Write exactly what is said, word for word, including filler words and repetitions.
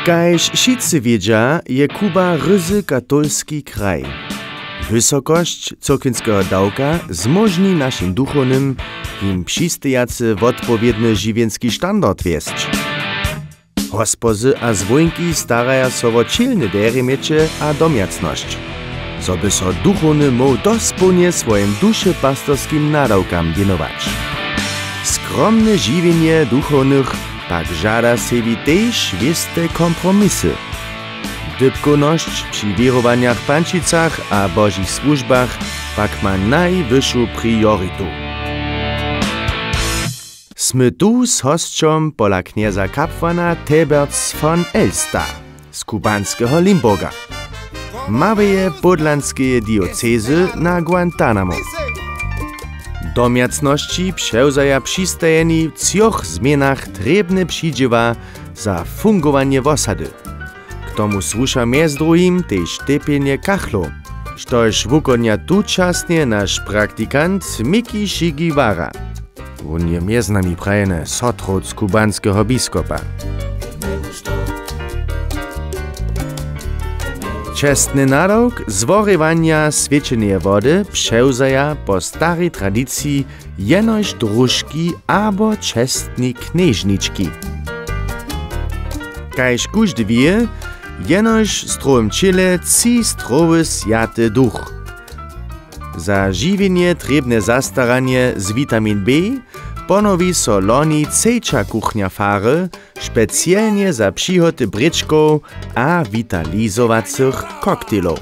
Kaž wšitcy wědźa, je Kuba ryzy katolski kraj. Wysokosć cyrkwinskeho dawka zmóžni našim duchownym jim přistejacy wotpowědny žiwjenski standard wjesć. Hospodzy a zwónki staraja so wo ćělne derjeměće a domjacnosć, zo by so duchowny móhł dospołnje swojim dušepasterskim nadawkam wěnować. Skromne žiwjenje duchownych pak žada sebi tež wěste kompromisy. Dypkownosć při wěrowanjach w pančicach a božich słužbach pak ma najwyšu prioritu. Smy tu z hosćom pola knjeza kapłana Teberts von Elsta z kubanskeho Limburga, maweje pódlanskeje diocezy na Guantanamo. Domjacnosći přewzaja přistajeni w třoch změnach trěbne přidźěła za fungowanje wosady. K tomu słuša mjez druhim tež tepjenje kachlow, štož wukonja tučasnje naš praktikant Miki Shigiwara. Wón je mjez nami prajene sotrowc kubanskeho biskopa. Čestny nadawk zworěwanja swjećeneje wody přewzaja po starej tradiciji jenož družki abo čestni knježnički. Kaž kóždy wě, jenož w strowym ćěle tři strowy swjaty duch. Za žiwjenje trěbne zastaranje z witamin B ponowi so loni třeća kuchnja fary, specielnje za přihoty brěčkow a witalizowacych koktejlow.